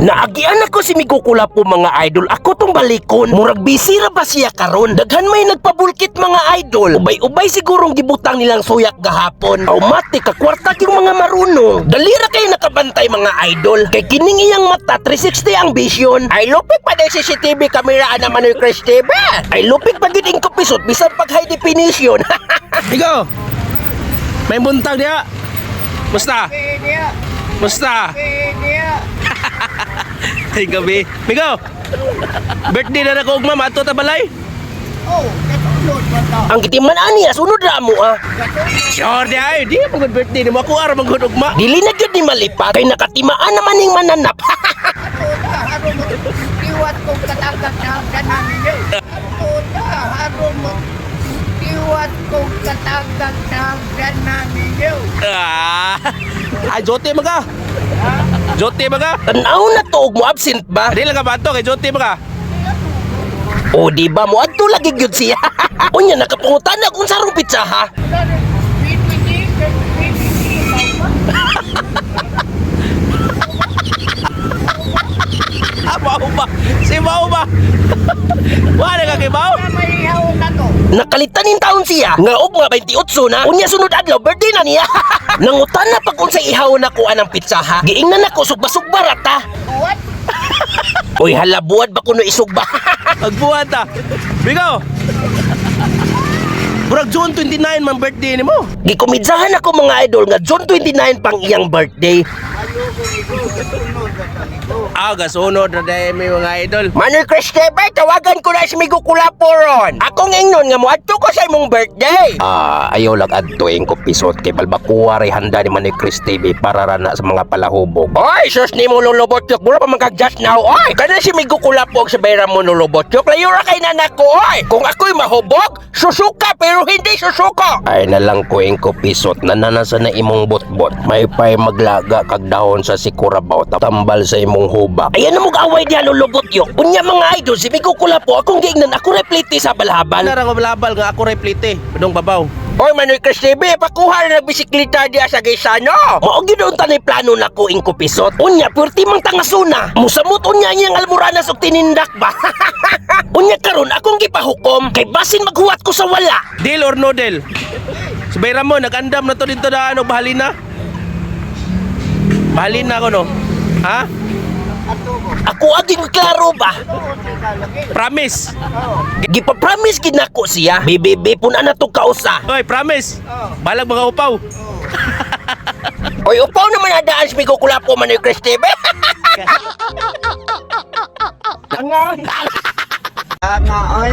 Naagian ako si Migo Kulapo, mga idol. Ako tong balikon. Murag busy ra ba siya karon? Daghan may nagpabulkit, mga idol. Ubay-ubay sigurong gibutang nilang suyak gahapon. Automatic kakwarta yung mga marunong. Dali ra kay nakabantay, mga idol. Kay kining iyang mata 360 ang vision. Ay lupig pa din CCTV camera ana Manoy Chris TV. Ay lupig pa gid ko pisot bisan pag high definition. Migo! May buntag diha. Musta? Musta? Ay gabi. Migo! Birthday na nako ugma, mato ta balay. Ang gitiman ani sunod ra mo ah. Sure di ay, di pa good birthday nimo ako ara man gud ugma. Dili na gyud ni malipat kay nakatimaan naman ning mananap. Iwat kong katagak na hagdanan ninyo. Ato na, aron mo. Iwat kong katagak na hagdanan ninyo. Ah. Ay jote maga. Jote maga. Tanaw na to og mo absent ba? Di lang ka bato kay jote maga. O di ba mo adto lagi gyud siya. Unya nakapangutan na kung sarong pizza ha. PPT, PPT, Ah, mao ba? Si mao ba? Wala ka kay mao? may ihaw na to. Nakalitan nin taon siya nga og mga 28 na. Unya sunod adlaw birthday na niya. Nangutan na pag unsay ihaw na ko anang pizza ha. Giingnan nako sugba-sugba ra ta. What? Oy hala buwad ba kuno isugba? Agbuhat ta. Migo. Murag June 29 man birthday nimo. Gikumidsahan ako, mga idol, nga June 29 pang iyang birthday. Ah, gasunod na dahil may mga idol. Manoy Christopher, tawagan ko na si Migo Kulapo ron. Akong ingnon nga moadto ko sa imong birthday. Ah, ayaw lang adto ko pisot kay balbakuha ray handa ni Manoy Chris TV para rana sa mga palahubog. Oy, sus ni mo lolobotyok, mura pa man kag just now. Oy, kana si Migo Kulapo og sa mo lolobotyok, layo ra kay nanak ko, oy. Kung ako'y mahubog, susuka pero hindi susuko. Ay nalang ko ko pisot, nananasa na imong botbot. May pay maglaga kag dahon sa sikurabaw, tambal sa imong hubak. Ayan na mong away diha lulubot yok. Unya mga idol, si Migo Kulapo akong giingnan ako replete sa balhabal. Wala ra ko balabal nga ako replite. Padong babaw. Oy, Manoy Chris TV, pakuha na nagbisikleta diya sa Gaisano. Mao gyud unta ni plano nako ing kupisot. Unya, purti mang tangasuna. Musamot unya niyang almoranas og tinindak ba. Unya karon akong gipahukom kay basin maghuwat ko sa wala. Deal or no deal? Sabay Ramon, nag-andam na to dito na ano, bahalina. Bahalina ko no. Ha? Ako aging klaro ba? Promise. Gipa-promise gid nako siya. BBB pun na to kausa. Oy, promise. Balag mga upaw. Oy, upaw naman adaan si Migo Kulapo, Manoy Chris TV. Nga, oy.